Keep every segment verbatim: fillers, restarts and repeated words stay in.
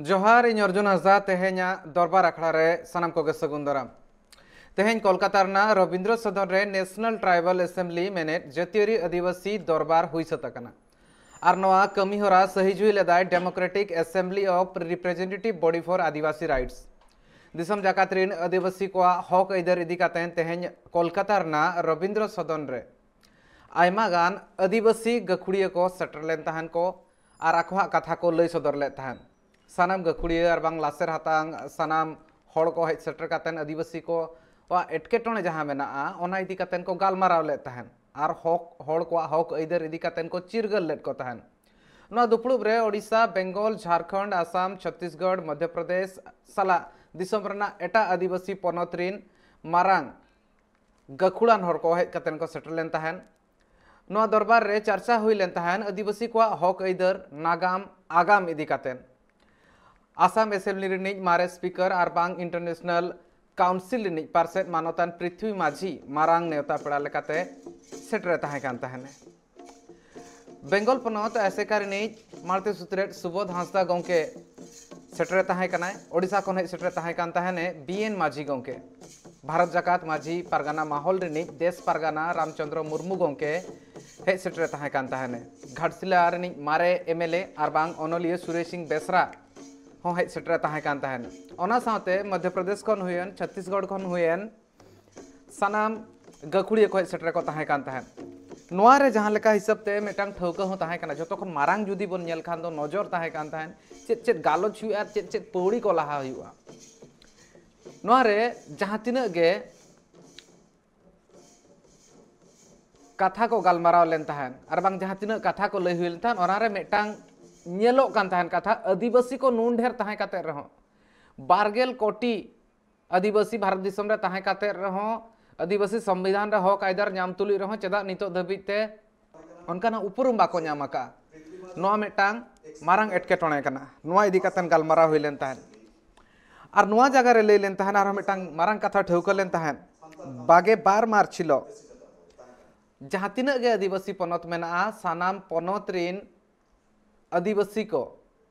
ᱡᱚᱦᱟᱨ, ᱤᱧ ᱚᱨᱡᱩᱱ ᱦᱟᱸᱥᱫᱟ᱾ ᱛᱮᱦᱮᱧᱟᱜ ᱫᱚᱨᱵᱟᱨ ᱟᱠᱷᱲᱟ ᱨᱮ ᱥᱟᱱᱟᱢ ᱠᱚᱜᱮ ᱥᱟᱹᱜᱩᱱ ᱫᱟᱨᱟᱢ᱾ ᱛᱮᱦᱮᱧ ᱠᱳᱞᱠᱟᱛᱟ ᱨᱮᱱᱟᱜ ᱨᱚᱵᱤᱱᱫᱨᱚ ᱥᱚᱫᱚᱱ ᱨᱮ National Tribal Assembly ᱢᱮᱱᱮᱫ ᱡᱟᱹᱛᱤᱭᱟᱹᱨᱤ ᱟᱹᱫᱤᱵᱟᱹᱥᱤ ᱫᱚᱨᱵᱟᱨ ᱦᱩᱭ ᱥᱟᱹᱛ ᱟᱠᱟᱱᱟ᱾ ᱟᱨ ᱱᱚᱣᱟ ᱠᱟᱹᱢᱤ ᱦᱚᱨᱟ ᱥᱟᱹᱦᱤ ᱡᱩᱦᱤ ᱞᱮᱫᱟᱭ Democratic Assembly of Representative Body for Adivasi Rights᱾ ᱫᱤᱥᱚᱢ ᱡᱟᱠᱟᱛ ᱨᱤᱱ ᱟᱹᱫᱤᱵᱟᱹᱥᱤ ᱠᱚᱣᱟᱜ ᱦᱚᱠ ᱟᱹᱭᱫᱟᱹᱨ ᱤᱫᱤ ᱠᱟᱛᱮ ᱛᱮᱦᱮᱧ ᱠᱳᱞᱠᱟᱛᱟ ᱨᱮᱱᱟᱜ ᱨᱚᱵᱤᱱᱫᱨᱚ ᱥᱚᱫᱚᱱ ᱨᱮ ᱟᱭᱢᱟ ᱜᱟᱱ ᱟᱹᱫᱤᱵᱟᱹᱥᱤ ᱜᱟᱹᱠᱷᱩᱲᱤᱭᱟᱹ ᱠᱚ ᱥᱮᱴᱮᱨ ᱞᱮᱱ ᱛᱟᱦᱮᱱ ᱠᱚ ᱟᱨ ᱟᱠᱚᱣᱟᱜ ᱠᱟᱛᱷᱟ ᱠᱚ ᱞᱟᱹᱭ ᱥᱚᱫᱚᱨ ᱞᱮᱫ ᱛᱟᱦᱮᱱ᱾ ᱥᱟᱱᱟᱢ ᱜᱟᱹᱠᱷᱩᱲᱤᱭᱟᱹ ᱟᱨ ᱵᱟᱝ ᱞᱟᱥᱮᱨ ᱦᱟᱛᱟᱝ ᱥᱟᱱᱟᱢ ᱦᱚᱲ ᱠᱚ ᱦᱮᱡ ᱥᱮᱴᱮᱨ ᱠᱟᱛᱮ ᱟᱹᱫᱤᱵᱟᱹᱥᱤ ᱠᱚᱣᱟᱜ ᱮᱴᱠᱮᱴᱚᱬᱮ ᱡᱟᱦᱟᱸ ᱢᱮᱱᱟᱜᱼᱟ, ᱚᱱᱟ ᱤᱫᱤ ᱠᱟᱛᱮ ᱠᱚ ᱜᱟᱞᱢᱟᱨᱟᱣ ᱞᱮᱫ ᱛᱟᱦᱮᱱ ᱟᱨ ᱦᱚᱠ, ᱦᱚᱲ ᱠᱚᱣᱟᱜ ᱦᱚᱠ ᱟᱹᱭᱫᱟᱹᱨ ᱤᱫᱤ ᱠᱟᱛᱮ ᱠᱚ ᱪᱤᱨᱜᱟᱹᱞ ᱞᱮᱫ ᱠᱚ ᱛᱟᱦᱮᱱ᱾ ᱱᱚᱣᱟ ᱫᱩᱯᱲᱩᱵ ᱨᱮ ᱳᱰᱤᱥᱟ, ᱵᱮᱝᱜᱚᱞ, ᱡᱷᱟᱨᱠᱷᱚᱸᱰ, ᱟᱥᱟᱢ, ᱪᱷᱚᱛᱤᱥᱜᱚᱲ, ᱢᱚᱫᱷᱭᱚ ᱯᱨᱚᱫᱮᱥ ᱥᱟᱞᱟᱜ ᱫᱤᱥᱚᱢ ᱨᱮᱱᱟᱜ ᱮᱴᱟᱜ ᱟᱹᱫᱤᱵᱟᱹᱥᱤ ᱯᱚᱱᱚᱛ ᱨᱤᱱ ᱢᱟᱨᱟᱝ ᱜᱟᱹᱠᱷᱩᱲᱟᱱ ᱦᱚᱲ ᱠᱚ ᱦᱮᱡ ᱠᱟᱛᱮ ᱠᱚ ᱥᱮᱴᱮᱨ ᱞᱮᱱ ᱛᱟᱦᱮᱱ᱾ ᱱᱚᱣᱟ ᱫᱚᱨᱵᱟᱨ ᱨᱮ ᱪᱟᱨᱪᱟ ᱦᱩᱭ ᱞᱮᱱ ᱛᱟᱦᱮᱱ ᱟᱹᱫᱤᱵᱟᱹᱥᱤ ᱠᱚᱣᱟᱜ ᱦᱚᱠ ᱟᱹᱭᱫᱟᱹᱨ, ᱱᱟᱜᱟᱢ, ᱟᱜᱟᱢ ᱤᱫᱤ ᱠᱟᱛᱮ᱾ ᱟᱥᱟᱢ ᱮᱥᱮᱢᱵᱞᱤ ᱨᱤᱱᱤᱡ ᱢᱟᱨᱮ ᱥᱯᱤᱠᱟᱨ ᱟᱨ ᱵᱟᱝ ᱤᱱᱴᱟᱨᱱᱮᱥᱱᱟᱞ ᱠᱟᱣᱩᱱᱥᱤᱞ ᱨᱤᱱᱤᱡ ᱯᱟᱨᱥᱮᱛ ᱢᱟᱱᱚᱛᱟᱱ ᱯᱨᱤᱛᱷᱣᱤ ᱢᱟᱹᱡᱷᱤ ᱢᱟᱨᱟᱝ ᱱᱮᱣᱛᱟ ᱯᱮᱲᱟ ᱞᱮᱠᱟᱛᱮ ᱥᱮᱴᱮᱨ ᱛᱟᱦᱮᱸ ᱠᱟᱱ ᱛᱟᱦᱮᱱᱟ᱾ ᱵᱮᱝᱜᱚᱞ ᱯᱚᱱᱚᱛ ᱟᱥᱮᱠᱟ ᱨᱤᱱᱤᱡ ᱢᱟᱲᱛᱮ ᱥᱩᱛᱨᱮᱛ ᱥᱩᱵᱳᱫᱷ ᱦᱟᱸᱥᱫᱟ ᱜᱚᱢᱠᱮ ᱥᱮᱴᱮᱨ ᱛᱟᱦᱮᱸ ᱠᱟᱱᱟᱭ᱾ ᱳᱰᱤᱥᱟ ᱠᱷᱚᱱ ᱦᱮᱡ ᱥᱮᱴᱮᱨ ᱛᱟᱦᱮᱸ ᱠᱟᱱ ᱛᱟᱦᱮᱱᱮ ᱵᱤ ᱮᱱ ᱢᱟᱹᱡᱷᱤ ᱜᱚᱢᱠᱮ᱾ ᱵᱷᱟᱨᱚᱛ ᱡᱟᱠᱟᱛ ᱢᱟᱹᱡᱷᱤ ᱯᱟᱨᱜᱟᱱᱟ ᱢᱟᱦᱚᱞ ᱨᱤᱱᱤᱡ ᱫᱮᱥ ᱯᱟᱨᱜᱟᱱᱟ ᱨᱟᱢᱪᱚᱸᱫᱽᱨᱚ ᱢᱩᱨᱢᱩ ᱜᱚᱢᱠᱮ ᱦᱮᱡ ᱥᱮᱴᱮᱨ ᱛᱟᱦᱮᱸ ᱠᱟᱱ ᱛᱟᱦᱮᱱᱮ᱾ ᱜᱷᱟᱴᱥᱤᱞᱟ ᱨᱤᱱᱤᱡ ᱢᱟᱨᱮ ᱮᱢ ᱮᱞ ᱮ ᱟᱨ ᱵᱟᱝ ᱚᱱᱚᱞᱤᱭᱟᱹ ᱥᱩᱨᱮᱥ ᱥᱤᱝ ᱵᱮᱥᱨᱟ ᱦᱚᱸ ᱦᱮᱡ ᱥᱮᱴᱮᱨ ᱛᱟᱦᱮᱸ ᱠᱟᱱ ᱛᱟᱦᱮᱱ᱾ ᱚᱱᱟ ᱥᱟᱶᱛᱮ ᱢᱚᱫᱷᱭᱚ ᱯᱨᱚᱫᱮᱥ ᱠᱷᱚᱱ ᱦᱩᱭᱮᱱ, ᱪᱷᱚᱛᱤᱥᱜᱚᱲ ᱠᱷᱚᱱ ᱦᱩᱭᱮᱱ ᱥᱟᱱᱟᱢ ᱜᱟᱹᱠᱷᱩᱲᱤᱭᱟᱹ ᱠᱚ ᱦᱮᱡ ᱥᱮᱴᱮᱨ ᱠᱚ ᱛᱟᱦᱮᱸ ᱠᱟᱱ ᱛᱟᱦᱮᱸᱫ᱾ ᱱᱚᱣᱟ ᱨᱮ ᱡᱟᱦᱟᱸ ᱞᱮᱠᱟ ᱦᱤᱥᱟᱹᱵ ᱛᱮ ᱢᱤᱫᱴᱟᱝ ᱴᱷᱟᱹᱣᱠᱟᱹ ᱦᱚᱸ ᱛᱟᱦᱮᱸ ᱠᱟᱱᱟ, ᱡᱚᱛᱚ ᱠᱷᱚᱱ ᱢᱟᱨᱟᱝ ᱡᱩᱫᱤ ᱵᱚᱱ ᱧᱮᱞ ᱠᱷᱟᱱ ᱫᱚ ᱱᱚᱡᱚᱨ ᱛᱟᱦᱮᱸ ᱠᱟᱱ ᱛᱟᱦᱮᱸᱫ ᱪᱮᱫ ᱪᱮᱫ ᱜᱟᱞᱚᱪ ᱦᱩᱭᱩᱜᱼᱟ ᱟᱨ ᱪᱮᱫ ᱪᱮᱫ ᱯᱟᱹᱣᱲᱤ ᱠᱚ ᱞᱟᱦᱟ ᱦᱩᱭᱩᱜᱼᱟ᱾ ᱱᱚᱣᱟ ᱨᱮ ᱡᱟᱦᱟᱸ ᱛᱤᱱᱟᱹᱜ ᱜᱮ ᱠᱟᱛᱷᱟ ᱠᱚ ᱜᱟᱞᱢᱟᱨᱟᱣ ᱞᱮᱱ ᱛᱟᱦᱮᱸᱫ ᱟᱨ ᱵᱟᱝ ᱡᱟᱦᱟᱸ ᱛᱤᱱᱟᱹᱜ ᱠᱟᱛᱷᱟ ᱠᱚ ᱞᱟᱹᱭ ᱦᱩᱭ ᱞᱮᱱ ᱛᱟᱦᱮᱸᱫ, ᱚᱱᱟ ᱨᱮ ᱢᱤᱫᱴᱟᱝ ᱧᱮᱞᱚᱜ ᱠᱟᱱ ᱛᱟᱦᱮᱸᱫ ᱠᱟᱛᱷᱟ, ᱟᱹᱫᱤᱵᱟᱹᱥᱤ ᱠᱚ ᱱᱩᱱ ᱰᱷᱮᱨ ᱛᱟᱦᱮᱸ ᱠᱟᱛᱮ ᱨᱮᱦᱚᱸ, ᱵᱟᱨ ᱜᱮᱞ ᱠᱳᱴᱤ ᱟᱹᱫᱤᱵᱟᱹᱥᱤ ᱵᱷᱟᱨᱚᱛ ᱫᱤᱥᱚᱢ ᱨᱮ ᱛᱟᱦᱮᱸ ᱠᱟᱛᱮ ᱨᱮᱦᱚᱸ, ᱟᱹᱫᱤᱵᱟᱹᱥᱤ ᱥᱚᱝᱵᱤᱫᱷᱟᱱ ᱨᱮ ᱦᱚᱠ ᱟᱹᱭᱫᱟᱹᱨ ᱧᱟᱢ ᱛᱩᱞᱩᱡ ᱨᱮᱦᱚᱸ ᱪᱮᱫᱟᱜ ᱱᱤᱛᱚᱜ ᱫᱷᱟᱹᱵᱤᱡ ᱛᱮ ᱚᱱᱠᱟᱱᱟᱜ ᱩᱯᱨᱩᱢ ᱵᱟᱠᱚ ᱧᱟᱢ ᱟᱠᱟᱫᱼᱟ? ᱱᱚᱣᱟ ᱢᱤᱫᱴᱟᱝ ᱢᱟᱨᱟᱝ ᱮᱴᱠᱮᱴᱚᱬᱮ ᱠᱟᱱᱟ᱾ ᱱᱚᱣᱟ ᱤᱫᱤ ᱠᱟᱛᱮ ᱜᱟᱞᱢᱟᱨᱟᱣ ᱦᱩᱭ ᱞᱮᱱ ᱛᱟᱦᱮᱸᱫ᱾ ᱟᱨ ᱱᱚᱣᱟ ᱡᱟᱭᱜᱟ ᱨᱮ ᱞᱟᱹᱭ ᱞᱮᱱ ᱛᱟᱦᱮᱸᱫ, ᱟᱨᱦᱚᱸ ᱢᱤᱫᱴᱟᱝ ᱢᱟᱨᱟᱝ ᱠᱟᱛᱷᱟ ᱴᱷᱟᱹᱣᱠᱟᱹ ᱞᱮᱱ ᱛᱟᱦᱮᱸᱫ, ᱵᱟᱜᱮ ᱵᱟᱨ ᱢᱟᱨᱪ ᱦᱤᱞᱳᱜ ᱡᱟᱦᱟᱸ ᱛᱤᱱᱟᱹᱜ ᱜᱮ ᱟᱹᱫᱤᱵᱟᱹᱥᱤ ᱯᱚᱱᱚᱛ ᱢᱮᱱᱟᱜᱼᱟ, ᱥᱟᱱᱟᱢ ᱯᱚᱱᱚᱛ ᱨᱤᱱ ᱟᱹᱫᱤᱵᱟᱹᱥᱤ ᱠᱚ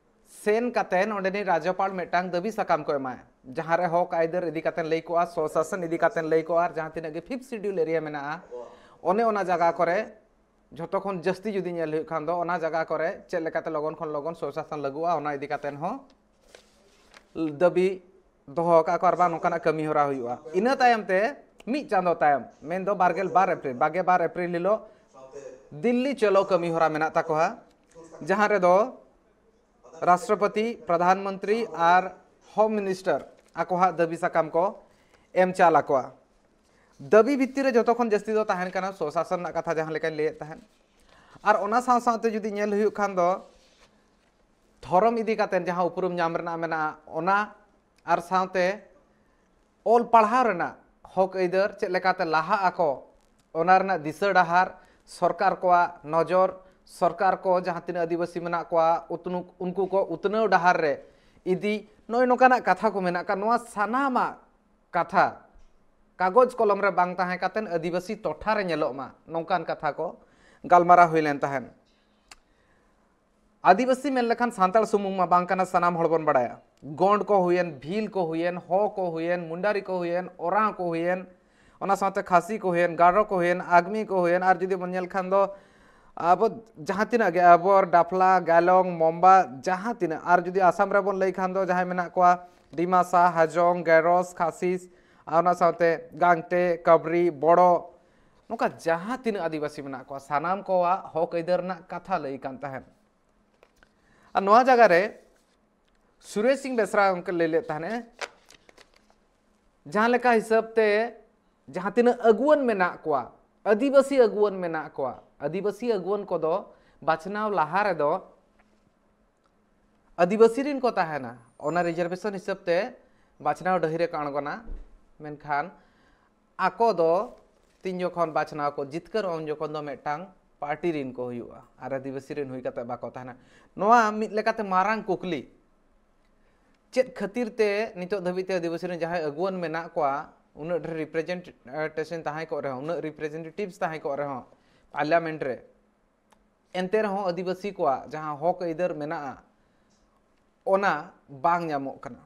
ᱥᱮᱱ ᱠᱟᱛᱮ ᱚᱸᱰᱮᱱᱤᱡ ᱨᱟᱡᱽᱡᱚᱯᱟᱞ ᱢᱤᱫᱴᱟᱝ ᱫᱟᱹᱵᱤ ᱥᱟᱠᱟᱢ ᱠᱚ ᱮᱢᱟᱭᱟ, ᱡᱟᱦᱟᱸ ᱨᱮ ᱦᱚᱠ ᱟᱹᱭᱫᱟᱹᱨ ᱤᱫᱤ ᱠᱟᱛᱮ ᱞᱟᱹᱭ ᱠᱚᱜᱼᱟ, ᱥᱚᱥᱟᱥᱚᱱ ᱤᱫᱤ ᱠᱟᱛᱮ ᱞᱟᱹᱭ ᱠᱚᱜᱼᱟ, ᱟᱨ ᱡᱟᱦᱟᱸ ᱛᱤᱱᱟᱹᱜ ᱜᱮ ᱯᱷᱤᱯᱛᱷ ᱥᱤᱰᱤᱭᱩᱞ ᱮᱨᱤᱭᱟ ᱢᱮᱱᱟᱜᱼᱟ, ᱚᱱᱮ ᱚᱱᱟ ᱡᱟᱭᱜᱟ ᱠᱚᱨᱮ ᱡᱷᱚᱛᱚ ᱠᱷᱚᱱ ᱡᱟᱹᱥᱛᱤ ᱡᱩᱫᱤ ᱧᱮᱞ ᱦᱩᱭᱩᱜ ᱠᱷᱟᱱ ᱫᱚ, ᱚᱱᱟ ᱡᱟᱭᱜᱟ ᱠᱚᱨᱮ ᱪᱮᱫ ᱞᱮᱠᱟᱛᱮ ᱞᱚᱜᱚᱱ ᱠᱷᱚᱱ ᱞᱚᱜᱚᱱ ᱥᱚᱥᱟᱥᱚᱱ ᱞᱟᱹᱜᱩᱜᱼᱟ, ᱚᱱᱟ ᱤᱫᱤ ᱠᱟᱛᱮ ᱦᱚᱸ ᱫᱟᱹᱵᱤ ᱫᱚᱦᱚ ᱟᱠᱟᱫ ᱠᱚ, ᱟᱨ ᱵᱟᱝ ᱱᱚᱝᱠᱟᱱᱟᱜ ᱠᱟᱹᱢᱤ ᱦᱚᱨᱟ ᱦᱩᱭᱩᱜᱼᱟ᱾ ᱤᱱᱟᱹ ᱛᱟᱭᱚᱢ ᱛᱮ ᱢᱤᱫ ᱪᱟᱸᱫᱚ ᱛᱟᱭᱚᱢ, ᱢᱮᱱᱫᱚ ᱵᱟᱨᱜᱮᱞ ᱵᱟᱨ ᱮᱯᱨᱤᱞ, ᱵᱟᱜᱮ ᱵᱟᱨ ᱮᱯᱨᱤᱞ ᱦᱤᱞᱳᱜ ᱫᱤᱞᱞᱤ ᱪᱚᱞᱚ ᱠᱟᱹᱢᱤ ᱦᱚᱨᱟ ᱢᱮᱱᱟᱜ ᱛᱟᱠᱚᱣᱟ, ᱡᱟᱦᱟᱸ ᱨᱮᱫᱚ ᱨᱟᱥᱴᱨᱚᱯᱚᱛᱤ, ᱯᱨᱚᱫᱷᱟᱱ ᱢᱚᱱᱛᱨᱤ ᱟᱨ ᱦᱳᱢ ᱢᱤᱱᱤᱥᱴᱟᱨ ᱟᱠᱚᱣᱟᱜ ᱫᱟᱹᱵᱤ ᱥᱟᱠᱟᱢ ᱠᱚ ᱮᱢ ᱪᱟᱞ ᱟᱠᱚᱣᱟ᱾ ᱫᱟᱹᱵᱤ ᱵᱷᱤᱛᱤᱨ ᱨᱮ ᱡᱚᱛᱚ ᱠᱷᱚᱱ ᱡᱟᱹᱥᱛᱤ ᱫᱚ ᱛᱟᱦᱮᱱ ᱠᱟᱱᱟ ᱥᱚᱥᱟᱥᱚᱱ ᱨᱮᱱᱟᱜ ᱠᱟᱛᱷᱟ, ᱡᱟᱦᱟᱸ ᱞᱮᱠᱟᱧ ᱞᱟᱹᱭᱮᱫ ᱛᱟᱦᱮᱸᱫ᱾ ᱟᱨ ᱚᱱᱟ ᱥᱟᱶ ᱥᱟᱶᱛᱮ ᱡᱩᱫᱤ ᱧᱮᱞ ᱦᱩᱭᱩᱜ ᱠᱷᱟᱱ ᱫᱚ, ᱫᱷᱚᱨᱚᱢ ᱤᱫᱤ ᱠᱟᱛᱮ ᱡᱟᱦᱟᱸ ᱩᱯᱨᱩᱢ ᱧᱟᱢ ᱨᱮᱱᱟᱜ ᱢᱮᱱᱟᱜᱼᱟ, ᱚᱱᱟ, ᱟᱨ ᱥᱟᱶᱛᱮ ᱚᱞ ᱯᱟᱲᱦᱟᱣ ᱨᱮᱱᱟᱜ ᱦᱚᱠ ᱟᱹᱭᱫᱟᱹᱨ ᱪᱮᱫ ᱞᱮᱠᱟᱛᱮ ᱞᱟᱦᱟᱜ ᱟᱠᱚ, ᱚᱱᱟ ᱨᱮᱱᱟᱜ ᱫᱤᱥᱟᱹ ᱰᱟᱦᱟᱨ, ᱥᱚᱨᱠᱟᱨ ᱠᱚᱣᱟᱜ ᱱᱚᱡᱚᱨ, ᱥᱚᱨᱠᱟᱨ ᱠᱚ ᱡᱟᱦᱟᱸ ᱛᱤᱱᱟᱹᱜ ᱟᱹᱫᱤᱵᱟᱹᱥᱤ ᱢᱮᱱᱟᱜ ᱠᱚᱣᱟ, ᱩᱛᱱᱩ-, ᱩᱱᱠᱩ ᱠᱚ ᱩᱛᱱᱟᱹᱣ ᱰᱟᱦᱟᱨ ᱨᱮ ᱤᱫᱤ, ᱱᱚᱜᱼᱚᱭ ᱱᱚᱝᱠᱟᱱᱟᱜ ᱠᱟᱛᱷᱟ ᱠᱚ ᱢᱮᱱᱟᱜ ᱟᱠᱟᱫ᱾ ᱱᱚᱣᱟ ᱥᱟᱱᱟᱢᱟᱜ ᱠᱟᱛᱷᱟ ᱠᱟᱜᱚᱡᱽ ᱠᱚᱞᱚᱢ ᱨᱮ ᱵᱟᱝ ᱛᱟᱦᱮᱸ ᱠᱟᱛᱮ ᱟᱹᱫᱤᱵᱟᱹᱥᱤ ᱴᱚᱴᱷᱟ ᱨᱮ ᱧᱮᱞᱚᱜ ᱢᱟ, ᱱᱚᱝᱠᱟᱱ ᱠᱟᱛᱷᱟ ᱠᱚ ᱜᱟᱞᱢᱟᱨᱟᱣ ᱦᱩᱭ ᱞᱮᱱ ᱛᱟᱦᱮᱸᱫ᱾ ᱟᱹᱫᱤᱵᱟᱹᱥᱤ ᱢᱮᱱ ᱞᱮᱠᱷᱟᱱ ᱥᱟᱱᱛᱟᱲ ᱥᱩᱢᱩᱝ ᱢᱟ ᱵᱟᱝ ᱠᱟᱱᱟ, ᱥᱟᱱᱟᱢ ᱦᱚᱲ ᱵᱚᱱ ᱵᱟᱲᱟᱭᱟ᱾ ᱜᱚᱸᱰ ᱠᱚ ᱦᱩᱭᱮᱱ, ᱵᱷᱤᱞ ᱠᱚ ᱦᱩᱭᱮᱱ, ᱦᱚ ᱠᱚ ᱦᱩᱭᱮᱱ, ᱢᱩᱱᱰᱟᱨᱤ ᱠᱚ ᱦᱩᱭᱮᱱ, ᱳᱨᱟᱸᱣ ᱠᱚ ᱦᱩᱭᱮᱱ, ᱚᱱᱟ ᱥᱟᱶᱛᱮ ᱠᱷᱟᱥᱤ ᱠᱚ ᱦᱩᱭᱮᱱ, ᱜᱟᱨᱚ ᱠᱚ ᱦᱩᱭᱮᱱ, ᱟᱜᱽᱢᱤ ᱠᱚ ᱦᱩᱭᱮᱱ, ᱟᱨ ᱡᱩᱫᱤ ᱵᱚᱱ ᱧᱮᱞ ᱠᱷᱟᱱ ᱫᱚ ᱟᱵᱚ ᱡᱟᱦᱟᱸ ᱛᱤᱱᱟᱹᱜ ᱜᱮ ᱟᱵᱚᱨ, ᱰᱟᱯᱞᱟ, ᱜᱟᱭᱞᱚᱝ, ᱢᱚᱢᱵᱟ, ᱡᱟᱦᱟᱸ ᱛᱤᱱᱟᱹᱜ, ᱟᱨ ᱡᱩᱫᱤ ᱟᱥᱟᱢ ᱨᱮᱵᱚᱱ ᱞᱟᱹᱭ ᱠᱷᱟᱱ ᱫᱚ ᱡᱟᱦᱟᱸᱭ ᱢᱮᱱᱟᱜ ᱠᱚᱣᱟ, ᱰᱤᱢᱟᱥᱟ, ᱦᱟᱡᱚᱝ, ᱜᱮᱨᱚᱥ, ᱠᱷᱟᱥᱤᱥ, ᱟᱨ ᱚᱱᱟ ᱥᱟᱶᱛᱮ ᱜᱟᱝᱴᱮ, ᱠᱟᱵᱽᱨᱤ, ᱵᱚᱲᱚ, ᱱᱚᱝᱠᱟ ᱡᱟᱦᱟᱸ ᱛᱤᱱᱟᱹᱜ ᱟᱹᱫᱤᱵᱟᱹᱥᱤ ᱢᱮᱱᱟᱜ ᱠᱚᱣᱟ, ᱥᱟᱱᱟᱢ ᱠᱚᱣᱟᱜ ᱦᱚᱠ ᱟᱹᱭᱫᱟᱹᱨ ᱨᱮᱱᱟᱜ ᱠᱟᱛᱷᱟ ᱞᱟᱹᱭ ᱠᱟᱱ ᱛᱟᱦᱮᱸᱫ᱾ ᱟᱨ ᱱᱚᱣᱟ ᱡᱟᱭᱜᱟ ᱨᱮ ᱥᱩᱨᱮᱥ ᱥᱤᱝ ᱵᱮᱥᱨᱟ ᱜᱚᱢᱠᱮ ᱞᱟᱹᱭ ᱞᱮᱫ ᱛᱟᱦᱮᱸᱫ, ᱡᱟᱦᱟᱸ ᱞᱮᱠᱟ ᱦᱤᱥᱟᱹᱵ ᱛᱮ ᱡᱟᱦᱟᱸ ᱛᱤᱱᱟᱹᱜ ᱟᱹᱜᱩᱣᱟᱹᱱ ᱢᱮᱱᱟᱜ ᱠᱚᱣᱟ, ᱟᱹᱫᱤᱵᱟᱹᱥᱤ ᱟᱹᱜᱩᱣᱟᱹᱱ ᱢᱮᱱᱟᱜ ᱠᱚᱣᱟ, ᱟᱹᱫᱤᱵᱟᱹᱥᱤ ᱟᱹᱜᱩᱣᱟᱹᱱ ᱠᱚᱫᱚ ᱵᱟᱪᱷᱱᱟᱣ ᱞᱟᱦᱟ ᱨᱮᱫᱚ ᱟᱹᱫᱤᱵᱟᱹᱥᱤ ᱨᱤᱱ ᱠᱚ ᱛᱟᱦᱮᱱᱟ, ᱚᱱᱟ ᱨᱤᱡᱟᱨᱵᱷᱮᱥᱚᱱ ᱦᱤᱥᱟᱹᱵ ᱛᱮ ᱵᱟᱪᱷᱱᱟᱣ ᱰᱟᱹᱦᱤ ᱨᱮᱠᱚ ᱟᱬᱜᱚᱱᱟ᱾ ᱢᱮᱱᱠᱷᱟᱱ ᱟᱠᱚ ᱫᱚ ᱛᱤᱱ ᱡᱚᱠᱷᱚᱱ ᱵᱟᱪᱷᱱᱟᱣ ᱠᱚ ᱡᱤᱛᱠᱟᱹᱨᱚᱜᱼᱟ, ᱩᱱ ᱡᱚᱠᱷᱚᱱ ᱫᱚ ᱢᱤᱫᱴᱟᱝ ᱯᱟᱨᱴᱤ ᱨᱤᱱ ᱠᱚ ᱦᱩᱭᱩᱜᱼᱟ ᱟᱨ ᱟᱹᱫᱤᱵᱟᱹᱥᱤ ᱨᱤᱱ ᱦᱩᱭ ᱠᱟᱛᱮ ᱵᱟᱠᱚ ᱛᱟᱦᱮᱱᱟ᱾ ᱱᱚᱣᱟ ᱢᱤᱫ ᱞᱮᱠᱟᱛᱮ ᱢᱟᱨᱟᱝ ᱠᱩᱠᱞᱤ, ᱪᱮᱫ ᱠᱷᱟᱹᱛᱤᱨ ᱛᱮ ᱱᱤᱛᱚᱜ ᱫᱷᱟᱹᱵᱤᱡ ᱛᱮ ᱟᱹᱫᱤᱵᱟᱹᱥᱤ ᱨᱮᱱ ᱡᱟᱦᱟᱸᱭ ᱟᱹᱜᱩᱣᱟᱹᱱ ᱢᱮᱱᱟᱜ ᱠᱚᱣᱟ, ᱩᱱᱟᱹᱜ ᱰᱷᱮᱨ ᱨᱤᱯᱨᱮᱡᱮᱱᱴᱮᱥᱚᱱ ᱛᱟᱦᱮᱸ ᱠᱚᱜ ᱨᱮᱦᱚᱸ, ᱩᱱᱟᱹᱜ ᱨᱤᱯᱨᱮᱡᱮᱱᱴᱮᱴᱤᱵᱷᱥ ᱛᱟᱦᱮᱸ ᱠᱚᱜ ᱨᱮᱦᱚᱸ ᱯᱟᱨᱞᱟᱢᱮᱱᱴ ᱨᱮ, ᱮᱱᱛᱮ ᱨᱮᱦᱚᱸ ᱟᱹᱫᱤᱵᱟᱹᱥᱤ ᱠᱚᱣᱟᱜ ᱡᱟᱦᱟᱸ ᱦᱚᱠ ᱟᱹᱭᱫᱟᱹᱨ ᱢᱮᱱᱟᱜᱼᱟ, ᱚᱱᱟ ᱵᱟᱝ ᱧᱟᱢᱚᱜ ᱠᱟᱱᱟ,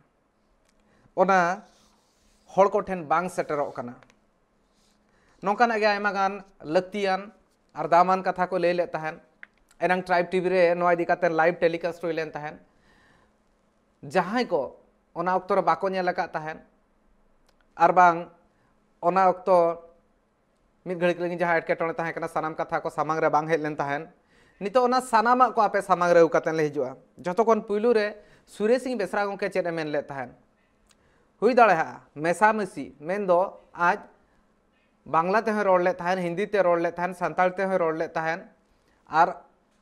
ᱚᱱᱟ ᱦᱚᱲ ᱠᱚᱴᱷᱮᱱ ᱵᱟᱝ ᱥᱮᱴᱮᱨᱚᱜ ᱠᱟᱱᱟ᱾ ᱱᱚᱝᱠᱟᱱᱟᱜ ᱜᱮ ᱟᱭᱢᱟ ᱜᱟᱱ ᱞᱟᱹᱠᱛᱤᱭᱟᱱ ᱟᱨ ᱫᱟᱢᱟᱱ ᱠᱟᱛᱷᱟ ᱠᱚ ᱞᱟᱹᱭ ᱞᱮᱫ ᱛᱟᱦᱮᱸᱫ᱾ ᱮᱱᱟᱝ Tribe TV ᱨᱮ ᱱᱚᱣᱟ ᱤᱫᱤ ᱠᱟᱛᱮ live telecast ᱦᱩᱭ ᱞᱮᱱ ᱛᱟᱦᱮᱸᱫ᱾ ᱡᱟᱦᱟᱸᱭ ᱠᱚ ᱚᱱᱟ ᱚᱠᱛᱚ ᱨᱮ ᱵᱟᱠᱚ ᱧᱮᱞ ᱟᱠᱟᱫ ᱛᱟᱦᱮᱸᱫ, ᱟᱨ ᱵᱟᱝ ᱚᱱᱟ ᱚᱠᱛᱚ ᱢᱤᱫ ᱜᱷᱟᱹᱲᱤᱡ ᱞᱟᱹᱜᱤᱫ ᱡᱟᱦᱟᱸ ᱮᱴᱠᱮᱴᱚᱬᱮ ᱛᱟᱦᱮᱸ ᱠᱟᱱᱟ, ᱥᱟᱱᱟᱢ ᱠᱟᱛᱷᱟ ᱠᱚ ᱥᱟᱢᱟᱝ ᱨᱮ ᱵᱟᱝ ᱦᱮᱡ ᱞᱮᱱ ᱛᱟᱦᱮᱸᱫ, ᱱᱤᱛᱚᱜ ᱚᱱᱟ ᱥᱟᱱᱟᱢᱟᱜ ᱠᱚ ᱟᱯᱮ ᱥᱟᱢᱟᱝ ᱨᱮ ᱟᱹᱜᱩ ᱠᱟᱛᱮ ᱞᱮ ᱦᱤᱡᱩᱜᱼᱟ᱾ ᱡᱷᱚᱛᱚ ᱠᱷᱚᱱ ᱯᱩᱭᱞᱩ ᱨᱮ ᱥᱩᱨᱮᱥ ᱥᱤᱝ ᱵᱮᱥᱨᱟ ᱜᱚᱢᱠᱮ ᱪᱮᱫ ᱮ ᱢᱮᱱ ᱞᱮᱫ ᱛᱟᱦᱮᱸᱫ? ᱦᱩᱭ ᱫᱟᱲᱮᱭᱟᱜᱼᱟ ᱢᱮᱥᱟᱢᱤᱥᱤ, ᱢᱮᱱᱫᱚ ᱟᱡ ᱵᱟᱝᱞᱟ ᱛᱮᱦᱚᱸᱭ ᱨᱚᱲ ᱞᱮᱫ ᱛᱟᱦᱮᱸᱫ, ᱦᱤᱱᱫᱤ ᱛᱮ ᱨᱚᱲ ᱞᱮᱫ ᱛᱟᱦᱮᱸᱫ, ᱥᱟᱱᱛᱟᱲ ᱛᱮᱦᱚᱸᱭ ᱨᱚᱲ ᱞᱮᱫ ᱛᱟᱦᱮᱸᱫ, ᱟᱨ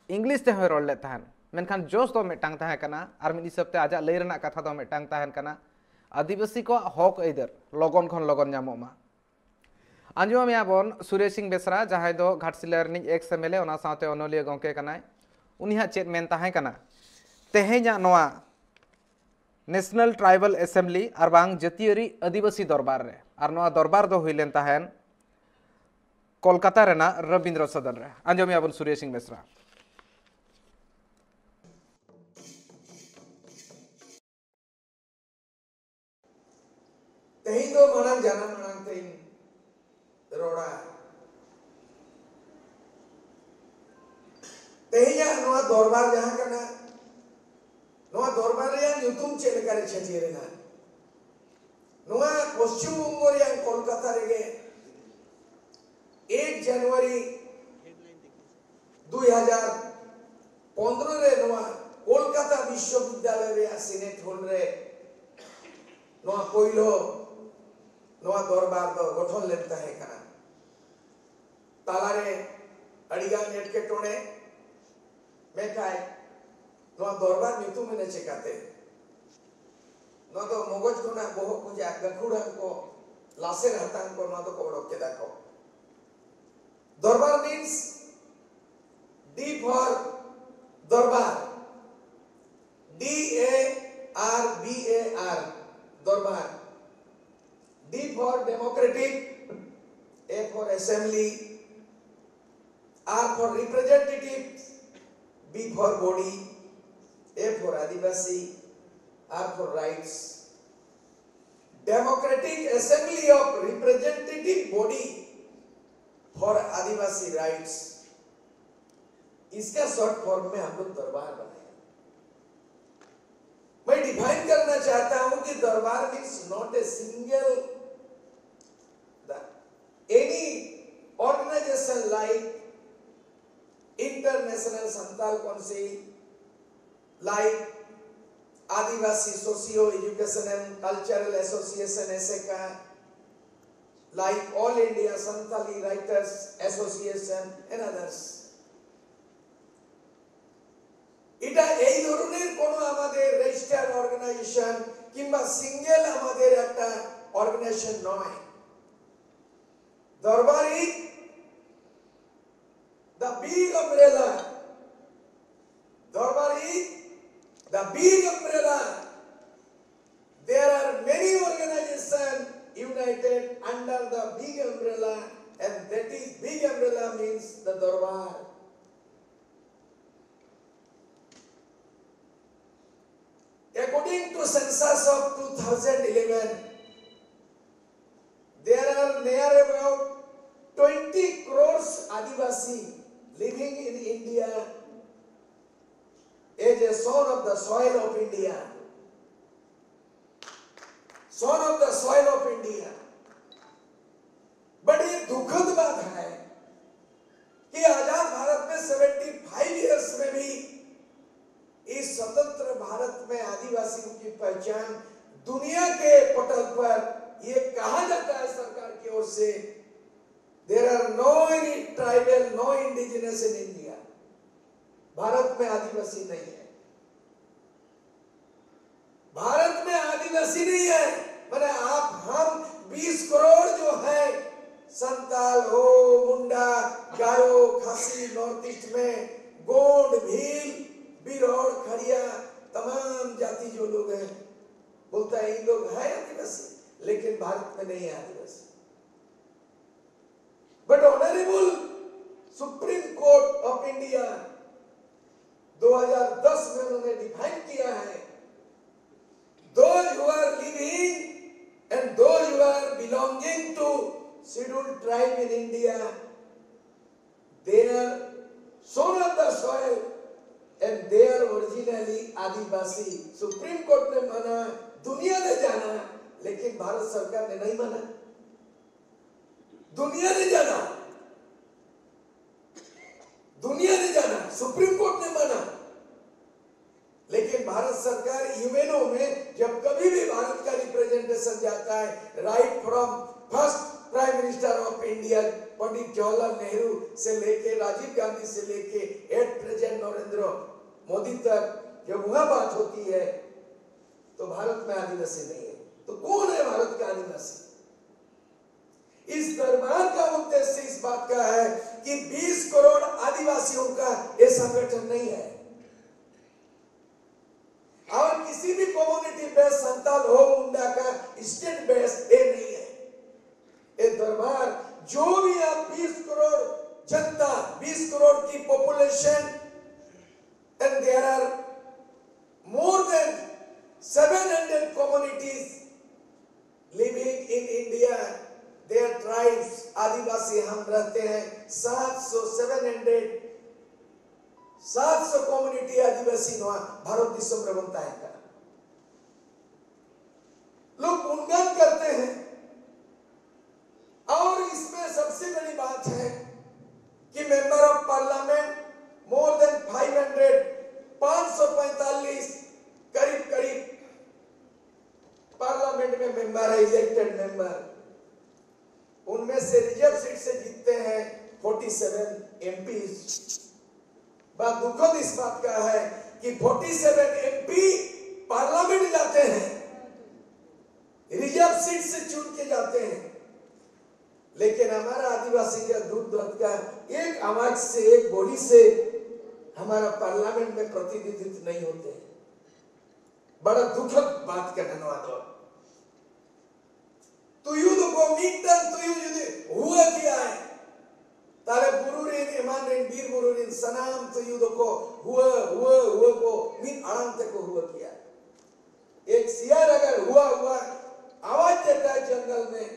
ᱤᱝᱞᱤᱥ ᱛᱮᱦᱚᱸᱭ ᱨᱚᱲ ᱞᱮᱫ ᱛᱟᱦᱮᱸᱫ, ᱢᱮᱱᱠᱷᱟᱱ ᱡᱳᱥ ᱫᱚ ᱢᱤᱫᱴᱟᱝ ᱛᱟᱦᱮᱸ ᱠᱟᱱᱟ, ᱟᱨ ᱢᱤᱫ ᱦᱤᱥᱟᱹᱵ ᱛᱮ ᱟᱡᱟᱜ ᱞᱟᱹᱭ ᱨᱮᱱᱟᱜ ᱠᱟᱛᱷᱟ ᱫᱚ ᱢᱤᱫᱴᱟᱝ ᱛᱟᱦᱮᱸ ᱠᱟᱱᱟ, ᱟᱹᱫᱤᱵᱟᱹᱥᱤ ᱠᱚᱣᱟᱜ ᱦᱚᱠ ᱟᱹᱭᱫᱟᱹᱨ ᱞᱚᱜᱚᱱ ᱠᱷᱚᱱ ᱞᱚᱜᱚᱱ ᱧᱟᱢᱚᱜ ᱢᱟ᱾ ᱟᱸᱡᱚᱢᱮᱭᱟ ᱵᱚᱱ ᱥᱩᱨᱮᱥ ᱥᱤᱝ ᱵᱮᱥᱨᱟ, ᱡᱟᱦᱟᱸᱭ ᱫᱚ ᱜᱷᱟᱴᱥᱤᱞᱟᱹ ᱨᱤᱱᱤᱡ ᱮᱠᱥ ᱮᱢ ᱮᱞ ᱮ, ᱚᱱᱟ ᱥᱟᱶᱛᱮ ᱚᱱᱚᱞᱤᱭᱟᱹ ᱜᱚᱢᱠᱮ ᱠᱟᱱᱟᱭ, ᱩᱱᱤᱭᱟᱜ ᱪᱮᱫ ᱢᱮᱱ ᱛᱟᱦᱮᱸ ᱠᱟᱱᱟ ᱛᱮᱦᱮᱧᱟᱜ ᱱᱚᱣᱟ National Tribal Assembly ᱟᱨ ᱵᱟᱝ ᱡᱟᱹᱛᱤᱭᱟᱹᱨᱤ ᱟᱹᱫᱤᱵᱟᱹᱥᱤ ᱫᱚᱨᱵᱟᱨ ᱨᱮ᱾ ᱟᱨ ᱱᱚᱣᱟ ᱫᱚᱨᱵᱟᱨ ᱫᱚ ᱦᱩᱭ ᱞᱮᱱ ᱛᱟᱦᱮᱸᱱ ᱠᱳᱞᱠᱟᱛᱟ ᱨᱮᱱᱟᱜ ᱨᱚᱵᱤᱱᱫᱨᱚ ᱥᱚᱫᱚᱱ ᱨᱮ᱾ ᱟᱸᱡᱚᱢᱮᱭᱟ ᱵᱚᱱ ᱥᱩᱨᱮᱥ ᱥᱤᱝ ᱵᱮᱥᱨᱟ᱾ ᱛᱮᱦᱮᱧ ᱫᱚ ᱢᱟᱲᱟᱝ ᱡᱟᱱᱟᱢ ᱟᱲᱟᱝ ᱛᱮᱧ ᱨᱚᱲᱟ᱾ ᱛᱮᱦᱮᱧᱟᱜ ᱱᱚᱣᱟ ᱫᱚᱨᱵᱟᱨ ᱡᱟᱦᱟᱸ ᱠᱟᱱᱟ, ᱱᱚᱣᱟ ᱫᱚᱨᱵᱟᱨ ᱨᱮᱭᱟᱜ ᱧᱩᱛᱩᱢ ᱪᱮᱫ ᱞᱮᱠᱟᱨᱮ ᱪᱷᱟᱹᱴᱭᱟᱹᱨ ᱮᱱᱟ? ᱱᱚᱣᱟ ᱯᱚᱥᱪᱤᱢ ᱵᱚᱝᱜᱚ ᱨᱮᱭᱟᱜ ᱠᱳᱞᱠᱟᱛᱟ ᱨᱮᱜᱮ ᱮᱠ ᱡᱟᱱᱩᱣᱟᱨᱤ ᱫᱩᱭ ᱦᱟᱡᱟᱨ ᱯᱚᱱᱫᱽᱨᱚ ᱨᱮ ᱱᱚᱣᱟ ᱠᱳᱞᱠᱟᱛᱟ ᱵᱤᱥᱥᱚᱵᱤᱫᱽᱫᱟᱞᱚᱭ ᱨᱮᱭᱟᱜ ᱥᱤᱱᱮᱴ ᱦᱚᱞ ᱨᱮ ᱱᱚᱣᱟ ᱯᱳᱭᱞᱳ ᱱᱚᱣᱟ ᱫᱚᱨᱵᱟᱨ ᱫᱚ ᱜᱚᱴᱷᱚᱱ ᱞᱮᱱ ᱛᱟᱦᱮᱸ ᱠᱟᱱᱟ᱾ ᱛᱟᱞᱟᱨᱮ ᱟᱹᱰᱤᱜᱟᱱ ᱮᱴᱠᱮᱴᱚᱬᱮ, ᱢᱮᱱᱠᱷᱟᱱ ᱱᱚᱣᱟ ᱫᱚᱨᱵᱟᱨ ᱧᱩᱛᱩᱢ ᱮᱱᱟ ᱪᱮᱠᱟᱛᱮ? ᱱᱚᱣᱟ ᱫᱚ ᱢᱚᱜᱚᱡ ᱠᱷᱚᱱᱟᱜ ᱵᱚᱦᱚᱜ ᱠᱷᱚᱱᱟᱜ ᱜᱟᱹᱠᱷᱩᱲᱟᱱ ᱠᱚ, ᱞᱟᱥᱮᱨ ᱦᱟᱛᱟᱝ ᱠᱚ ᱱᱚᱣᱟ ᱫᱚᱠᱚ ᱚᱰᱚᱠ ᱠᱮᱫᱟ ᱠᱚ᱾ ᱫᱚᱨᱵᱟᱨ means D for ᱫᱚᱨᱵᱟᱨ, D A R B A R, ᱫᱚᱨᱵᱟᱨ, D for democratic, A for assembly, R for representative, B for body, A for Adivasi, R for rights, Democratic Assembly of Representative Body for Adivasi Rights, इसका short form में हम लोग दरबार बनाए। मैं define करना चाहता हूं कि दरबार means not a single, any organization like International Santal Council, like Adivasi Socio Education and Cultural Association, ASECA, like All India Santali Writers Association and others. এটা এই ধরনের কোনো আমাদের রেজিস্টার্ড অর্গানাইজেশন কিংবা সিঙ্গেল আমাদের একটা অর্গানাইজেশন নয়। দরবারি, the big umbrella. Darbari, the big umbrella. There are many organizations united under the big umbrella, and that is big umbrella means the Dorbar. According to census of two thousand eleven, there are near about twenty crores Adivasi living in India as a son of the soil of India. Son of the soil of India. बड़ी दुखद बात है कि आजाद भारत में seventy five years में भी इस स्वतंत्र भारत में आदिवासियों की पहचान दुनिया के पटल पर ये कहा जाता है सरकार की ओर से, there are no any tribal, no indigenous in India. Bharat में आदिवासी नहीं है। भारत में आदिवासी नहीं है। मैंने आप हम बीस करोड़ जो है, संताल हो, मुंडा, गारो, खासी, नॉर्थ ईस्ट में गोंड, भील, बिरोड़, खड़िया, तमाम जाति जो लोग हैं, बोलता है इन लोग हैं आदिवासी, लेकिन भारत में नहीं है आदिवासी। But Honorable Supreme Court of India दो हज़ार दस में उन्होंने डिफाइन किया है, those who are living and those who are belonging to scheduled tribe in India, they are son of the soil and they are originally Adivasi. Supreme court ने माना, दुनिया ने जाना, लेकिन भारत सरकार ने नहीं माना। दुनिया ने जाना, दुनिया ने जाना, सुप्रीम कोर्ट ने माना, लेकिन भारत सरकार यूएनओ में जब कभी भी भारत का रिप्रेजेंटेशन जाता है, right from first Prime Minister of India Pandit Jawaharlal Nehru से लेके राजीव गांधी से लेके एट प्रेजेंट नरेंद्र मोदी तक, जब वहां बात होती है तो भारत में आदिवासी नहीं है। तो कौन है भारत का आदिवासी? इस दरबार का उद्देश्य इस बात का है कि बीस करोड़ आदिवासियों का ये संगठन नहीं है, और किसी भी कम्युनिटी बेस संताल हो मुंडा का स्टेट बेस ये नहीं है। ये दरबार, जो भी आप बीस करोड़ जनता, बीस करोड़ की population, and there are more than seven hundred communities living in India, their tribes, आदिवासी हम रहते हैं, सात सौ, सेवन हंड्रेड, सात सौ कम्युनिटी आदिवासी नोआ भारत दिसम रे बनता है का। लोग गुणगान करते हैं, और इसमें सबसे बड़ी बात है कि member of parliament more than five hundred, पाँच सौ पैंतालीस, करीब करीब पार्लियामेंट में मेंबर है, इलेक्टेड मेंबर, उनमें से रिजर्व सीट से जीतते हैं फोर्टी सेवन एमपीज। बड़ा दुखद इस बात का है कि फोर्टी सेवन एमपी पार्लियामेंट जाते हैं, रिजर्व सीट से चुन के जाते हैं, लेकिन हमारा आदिवासी का दूध दत्त का एक आवाज से, एक बोली से हमारा पार्लियामेंट में प्रतिनिधित्व नहीं होते। बड़ा दुखद बात का धन्यवाद। ᱛᱩᱭᱩ ᱫᱚᱠᱚ ᱢᱤᱫᱴᱟᱝ ᱛᱩᱭᱩ ᱡᱩᱫᱤ ᱦᱩᱣᱟᱹ ᱠᱮᱜᱼᱟᱭ, ᱛᱟᱦᱞᱮ ᱵᱩᱨᱩ ᱨᱮ ᱮᱢᱟᱱ ᱨᱮᱱ ᱵᱤᱨ ᱵᱩᱨᱩ ᱨᱮᱱ ᱥᱟᱱᱟᱢ ᱛᱩᱭᱩ ᱫᱚᱠᱚ ᱦᱩᱣᱟᱹ, ᱦᱩᱣᱟᱹ, ᱦᱩᱣᱟᱹ ᱠᱚ ᱢᱤᱫ ᱟᱲᱟᱝ ᱛᱮᱠᱚ ᱦᱩᱣᱟᱹ ᱠᱮᱭᱟ᱾ एक सियार अगर हुआ हुआ आवाज देता है जंगल में,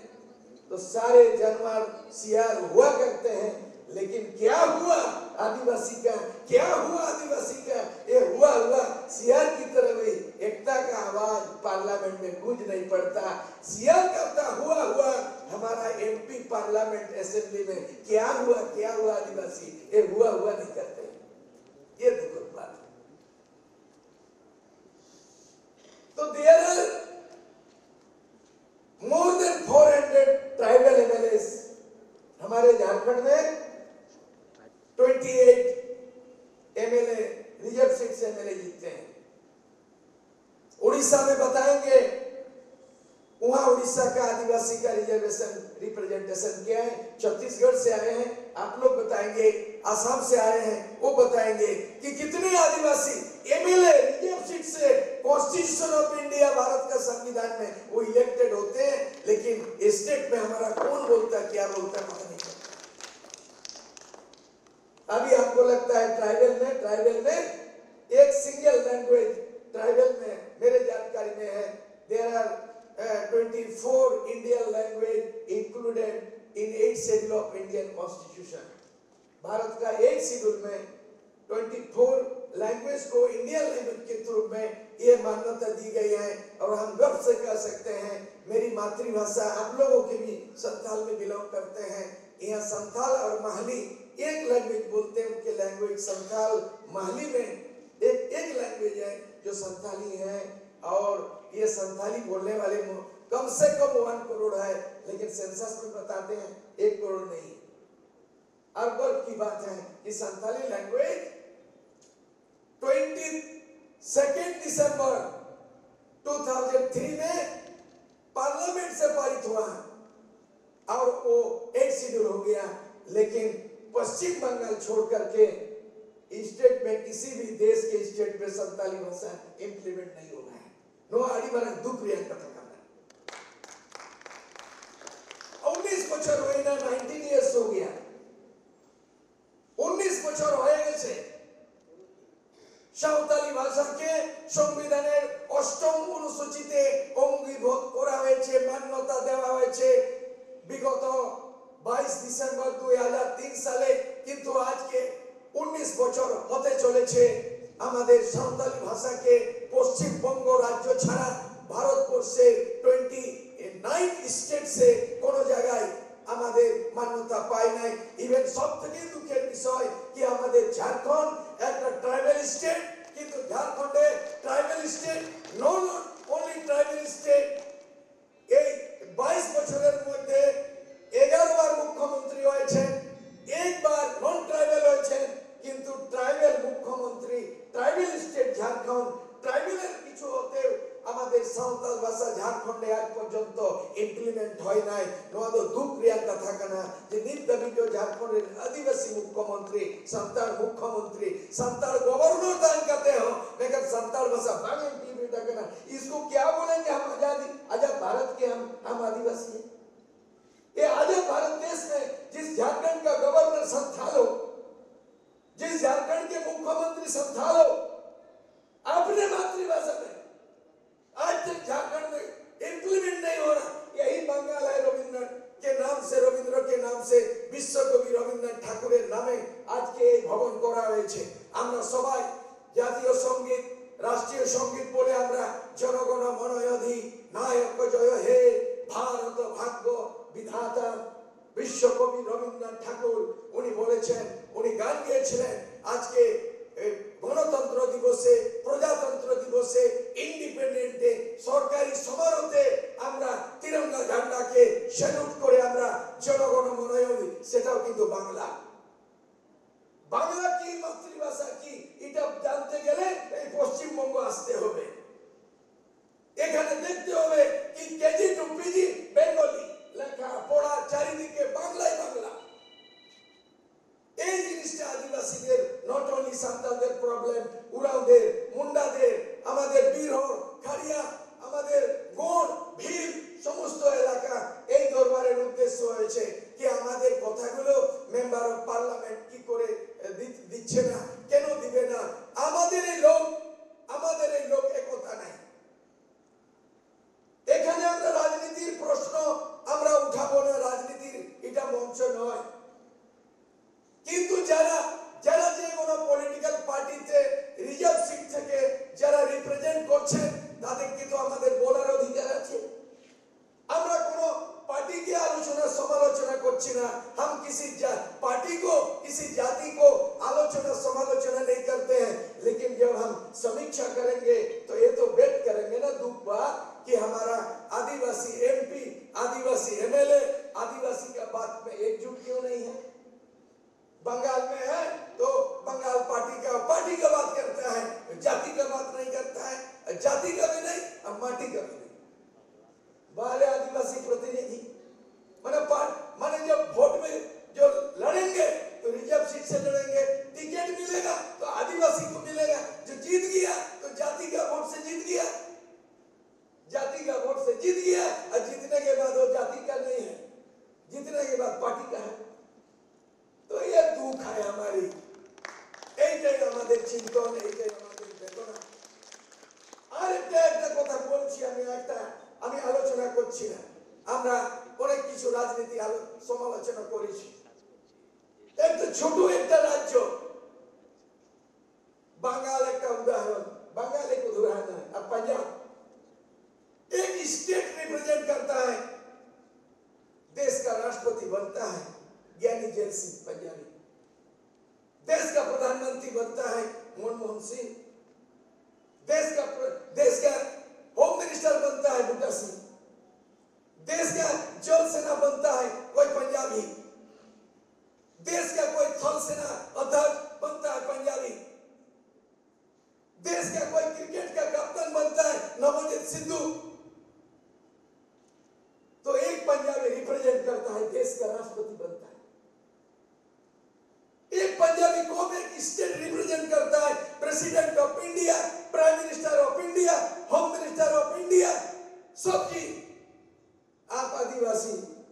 तो सारे जानवर सियार हुआ करते हैं। लेकिन क्या हुआ आदिवासी का, क्या हुआ आदिवासी का? ये हुआ हुआ सियार की तरह भी एकता का आवाज पार्लियामेंट में गूंज नहीं पड़ता। सियार करता हुआ हुआ हमारा एमपी पार्लियामेंट असेंबली में क्या हुआ, क्या हुआ आदिवासी? ये हुआ हुआ नहीं करते। ये दुखद बात है। तो there are more than four hundred tribal MLAs. हमारे झारखंड में twenty eight MLA reserve seat से एमएलए जीतते हैं। उड़ीसा में बताएंगे, वहां उड़ीसा का आदिवासी का रिजर्वेशन, रिप्रेजेंटेशन क्या है। छत्तीसगढ़ से आए हैं, आप लोग बताएंगे, आसाम से आए हैं, वो बताएंगे कि कितने आदिवासी एमएलए रिजर्व सीट से कॉन्स्टिट्यूशन ऑफ इंडिया, भारत का संविधान में वो इलेक्टेड होते हैं, लेकिन स्टेट में हमारा कौन बोलता है, क्या बोलता है, पता नहीं चलता। अभी हमको लगता है ट्राइबल में, ट्राइबल में एक सिंगल लैंग्वेज ट्राइबल में मेरे जानकारी में है, there are twenty four Indian language included in eighth schedule of Indian constitution। Bharat का एट शेड्यूल में ट्वेंटी फोर लैंग्वेज को इंडियन लैंग्वेज के रूप में ये मान्यता दी गई है और हम गर्व से कह सकते हैं, मेरी मातृभाषा, आप लोगों के भी संथाल में बिलोंग करते हैं, यहाँ संथाल और महली एक लैंग्वेज बोलते हैं। उनके लैंग्वेज संथाल महली में एक एक लैंग्वेज है जो संथाली है। और ये संथाली बोलने वाले कम से कम वन करोड़ है, लेकिन सेंसस में बताते हैं एक करोड़ नहीं। और गर्व की बात है कि Santhali language twenty second December two thousand three में पार्लियामेंट से पारित हुआ और वो एट शेड्यूल हो गया। लेकिन पश्चिम बंगाल छोड़ करके स्टेट में, किसी भी देश के स्टेट में संथाली भाषा इम्प्लीमेंट नहीं हो रहा है। ᱱᱚᱣᱟ ᱟᱹᱰᱤ ᱢᱟᱨᱟᱝ ᱫᱩᱠ ᱨᱮᱭᱟᱜ ᱠᱟᱛᱷᱟ ᱠᱟᱱᱟ᱾ ᱩᱱᱤᱥ ᱵᱚᱪᱷᱚᱨ ᱦᱩᱭᱱᱟ, ᱱᱟᱭᱤᱱᱴᱤᱱ ᱤᱭᱟᱨᱥ ᱦᱩᱭ ᱜᱮᱭᱟ᱾ হয়েছে। আমাদের সাঁওতালি ভাষাকে পশ্চিমবঙ্গ রাজ্য ছাড়া ভারতবর্ষের টোয়েন্টি নাইন স্টেটসে কোনো জায়গায় আমাদের মান্যতা পায় নাই। ইভেন সব থেকে দুঃখের বিষয় কি, আমাদের ঝাড়খণ্ড একটা ট্রাইবাল স্টেট, কিন্তু ঝাড়খণ্ডে tribal state, not only tribal state, এই বাইশ বছরের মধ্যে এগারো বার মুখ্যমন্ত্রী হয়েছেন, একবার নন ট্রাইবাল হয়েছেন, কিন্তু ট্রাইবাল মুখ্যমন্ত্রী, ট্রাইবাল স্টেট ঝাড়খণ্ড, ট্রাইবালের কিছু ᱦᱚᱛᱮᱣ ᱟᱢᱟᱫᱮᱨ ᱥᱟᱱᱛᱟᱲ ᱵᱷᱟᱥᱟ ᱡᱷᱟᱲᱠᱷᱚᱸᱰ ᱨᱮ ᱟᱡ ᱯᱚᱨᱡᱚᱱᱛᱚ ᱤᱢᱯᱞᱤᱢᱮᱱᱴ ᱦᱩᱭ ᱱᱟᱭ᱾ ᱱᱚᱣᱟ ᱫᱚ ᱫᱩᱠ ᱨᱮᱭᱟᱜ ᱠᱟᱛᱷᱟ ᱠᱟᱱᱟ ᱡᱮ ᱱᱤᱛ ᱫᱷᱟᱹᱵᱤᱡ ᱫᱚ ᱡᱷᱟᱲᱠᱷᱚᱸᱰ ᱨᱮᱱ ᱟᱹᱫᱤᱵᱟᱹᱥᱤ ᱢᱩᱠᱠᱷᱚᱢᱚᱱᱛᱨᱤ, ᱥᱟᱱᱛᱟᱲ ᱢᱩᱠᱠᱷᱚᱢᱚᱱᱛᱨᱤ, ᱥᱟᱱᱛᱟᱲ ᱜᱚᱵᱷᱚᱨᱱᱚᱨ ᱛᱟᱦᱮᱱ ᱠᱟᱛᱮ ᱦᱚᱸ ᱢᱮᱱᱠᱷᱟᱱ ᱥᱟᱱᱛᱟᱲ ᱵᱷᱟᱥᱟ ᱵᱟᱝ ᱤᱢᱯᱞᱤᱢᱮᱱᱴ ᱟᱠᱟᱱᱟ᱾ इसको क्या बोलेंगे हम आजादी, आजाद भारत के हम हम आदिवासी हैं। ये आजाद भारत देश में जिस झारखंड का गवर्नर संथाल हो, जिस झारखंड के मुख्यमंत्री संथाल हो, अपने मातृभाषा में आज तक झारखंड में इम्प्लीमेंट नहीं हो रहा। यही बंगाल है रविंद्रनाथ के नाम से, রবীন্দ্র কে নাম সে, বিশ্বকবি রবীন্দ্রনাথ ঠাকুরের নামে আজকে এই ভবন করা হয়েছে। আমরা সবাই জাতীয় সঙ্গীত, রাষ্ট্রীয় সঙ্গীত বলে আমরা জনগণ মনয়ধি নায়ক জয় হে ভারত ভাগ্য বিধাতা। বিশ্বকবি রবীন্দ্রনাথ ঠাকুর উনি বলেছেন, উনি গান গেয়েছিলেন, আজকে এই গণতন্ত্র দিবসে, প্রজাতন্ত্র দিবসে, ইন্ডিপেন্ডেন্ট ডে, সরকারি সমারোহে আমরা তিরঙ্গা ঝান্ডাকে স্যালুট করে আমরা জনগণ মনয়ধি, সেটাও কিন্তু বাংলা। বাংলা কি, মাতৃভাষা কি, এটা জানতে গেলে এই পশ্চিমবঙ্গ আসতে হবে। এখানে দেখতে হবে কি কেজি টু পিজি বেঙ্গলি, লেখাপড়া চারিদিকে বাংলায় বাংলা। এই জিনিসটা আদিবাসীদের, নট অনলি সাঁওতালদের প্রবলেম, উরাওদের, মুন্ডাদের, আমাদের বিরহর, খাড়িয়া, আমাদের গোঁড়, ভিল, সমস্ত এলাকা এই দরবারের উদ্দেশ্য হয়েছে কি আমাদের কথাগুলো মেম্বার অফ পার্লামেন্ট কি করে এ, দি- দিচ্ছে না, কেন দিবে না? আমাদের এই লোক, আমাদের এই লোক একতা নাই। এখানে আমরা রাজনীতির প্রশ্ন আমরা উঠাবো না, রাজনীতির এটা মঞ্চ নয়। কিন্তু যারা, যারা যে কোনো পলিটিক্যাল পার্টির आलोचना, हम किसी जा, पार्टी को, किसी जाति को आलोचना समालोचना नहीं करते हैं, लेकिन जब हम समीक्षा करेंगे तो ये तो व्यक्त करेंगे ना दुख बात कि हमारा आदिवासी एमपी, आदिवासी एमएलए आदिवासी का बात में एकजुट क्यों नहीं है। बंगाल में है तो बंगाल पार्टी का, पार्टी का बात करता है, जाति का बात नहीं करता है, जाति का भी नहीं और माटी का भी नहीं। बाहर आदिवासी प्रतिनिधि माने माने जब वोट में जो लड़ेंगे तो रिजर्व सीट से लड़ेंगे, टिकट मिलेगा तो आदिवासी को मिलेगा, जो जीत गया तो जाति का वोट से जीत गया, जाति का वोट से जीत गया। और जीतने के बाद वो जाति का नहीं है, जीतने के बाद पार्टी का है। तो ये दुख है हमारी, এইটাই আমাদের চিন্তন, এইটাই আমাদের বেদনা। আর একটা একটা কথা বলছি আমি, একটা আমি আলোচনা করছি না, আমরা অনেক কিছু রাজনীতি আলো- সমালোচনা করেছি। একটা ছোট একটা রাজ্য, বাঙাল একটা উদাহরণ, বাঙাল এক উদাহরণ, আর পাঞ্জাব एक स्टेट रिप्रेजेंट करता है, देश का राष्ट्रपति बनता है ज्ञानी जैल सिंह पंजाबी, देश का प्रधानमंत्री बनता है मनमोहन सिंह, देश का प्र- देश का होम मिनिस्टर बनता है बूटा सिंह, देश का जल सेना बनता है कोई पंजाबी, देश का कोई थल सेना अध्यक्ष बनता है पंजाबी, देश का कोई क्रिकेट का कप्तान बनता है नवजीत सिद्धू, तो एक पंजाबी रिप्रेजेंट करता है, देश का राष्ट्रपति बनता है। एक पंजाबी कौम एक स्टेट रिप्रेजेंट करता है, president of India, prime minister of India, home minister of India, सब चीज। आप आदिवासी,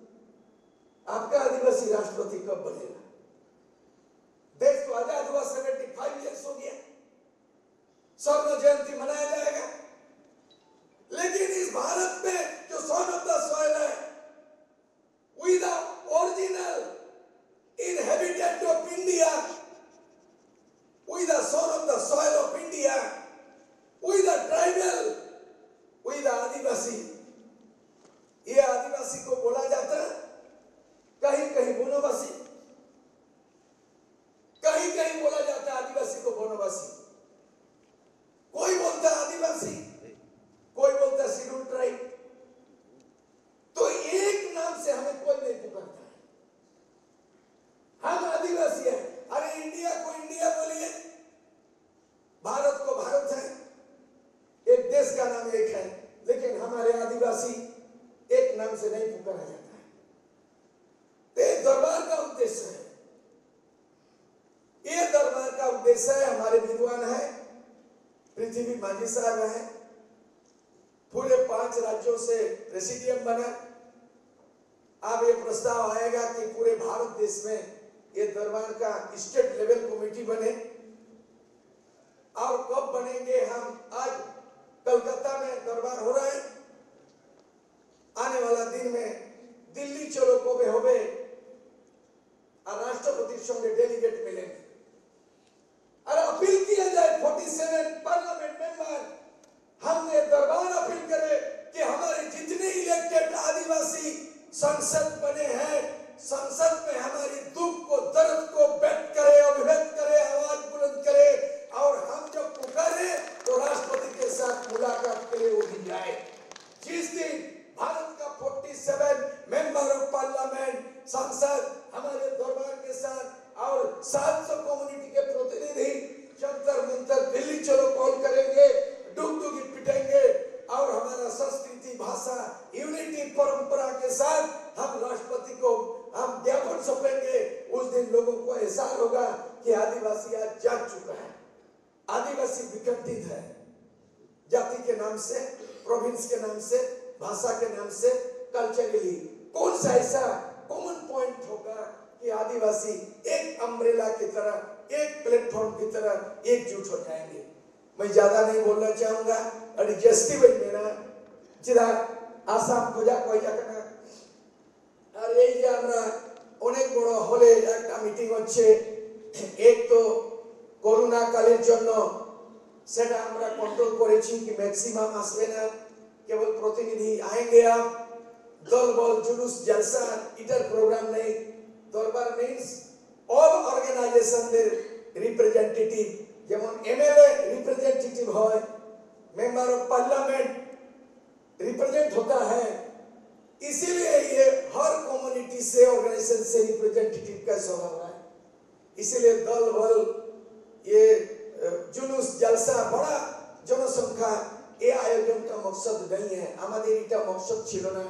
आपका आदिवासी राष्ट्रपति कब बनेगा? देश तो आजाद हुआ, सेवेंटी फाइव ईयर्स हो गया, स्वर्ण जयंती मनाया जाएगा, लेकिन इस भारत में जो सन ऑफ द सॉइल है, with the original inhabitant of India, with the son of the soil of India, with the tribal, with the आदिवासी, ये आदिवासी को बोला जाता है। कहीं विद्वान है, पृथ्वी माझी साहब है, पूरे पांच राज्यों से प्रेसिडियम बना। अब ये प्रस्ताव आएगा कि पूरे भारत देश में ये दरबार का स्टेट लेवल कमेटी बने। और कब बनेंगे हम? आज कलकत्ता में दरबार हो रहा है, आने वाला दिन में दिल्ली चलो कबे होबे, और राष्ट्रपति संगे डेलीगेट मिलेंगे और अपील किया जाए, फोर्टी सेवन पार्लियामेंट मेंबर, हमने दरबार अपील करे कि हमारे जितने इलेक्टेड आदिवासी संसद बने हैं, संसद में हमारी दुख को, दर्द को व्यक्त करे, अभिव्यक्त करे, आवाज बुलंद करे, और हम जब पुकारे तो राष्ट्रपति के साथ मुलाकात के लिए वो भी जाए। जिस दिन भारत का forty seven member of parliament, सांसद हमारे दरबार के साथ और सात सौ कम्युनिटी के प्रतिनिधि जंतर मंतर दिल्ली चलो कॉल करेंगे, डुगडुगी पिटेंगे और हमारा संस्कृति, भाषा, यूनिटी, परंपरा के साथ हम राष्ट्रपति को हम ज्ञापन सौंपेंगे। उस दिन लोगों को एहसास होगा कि आदिवासी आज जाग चुका है, आदिवासी विघटित है, जाति के नाम से, प्रोविंस के नाम से, भाषा के नाम से, कल्चरली कौन सा ऐसा कॉमन पॉइंट होगा कि आदिवासी एक अम्ब्रेला की तरह, एक प्लेटफॉर्म की तरह एकजुट हो जाएंगे? मैं ज्यादा नहीं बोलना चाहूंगा। ᱟᱹᱰᱤ ᱡᱟᱹᱥᱛᱤ ᱵᱟᱹᱧ ᱢᱮᱱᱟ, ᱪᱮᱫᱟᱜ ᱟᱥᱟᱢ ᱠᱷᱚᱡᱟᱜ ᱠᱚ ᱦᱮᱡ ᱟᱠᱟᱱᱟ, ᱟᱨ ᱮᱭ ᱡᱮ ᱟᱢᱨᱟ অনেক বড় হলে একটা মিটিং হচ্ছে, এক তো করোনা কালের জন্য সেটা আমরা কন্ট্রোল করেছি কি ম্যাক্সিমাম আসবে না, কেবল প্রতিনিধি আয়েঙ্গে। আপ দল বল জুলুস জলসা, ইটার প্রোগ্রাম নেই। দরবার মিন্স অল অর্গানাইজেশনদের রিপ্রেজেন্টেটিভ, যেমন এমএলএ রিপ্রেজেন্টেটিভ হয়, মেম্বার অফ পার্লামেন্ট रिप्रेजेंट होता है। इसीलिए ये हर कम्युनिटी से, ऑर्गेनाइजेशन से रिप्रेजेंटेटिव का स्वभाव है। इसीलिए दल बल, ये जुलूस जलसा, बड़ा जनसंख्या, ये आयोजन का मकसद नहीं है। আমাদের এটা মকসদ ছিল না।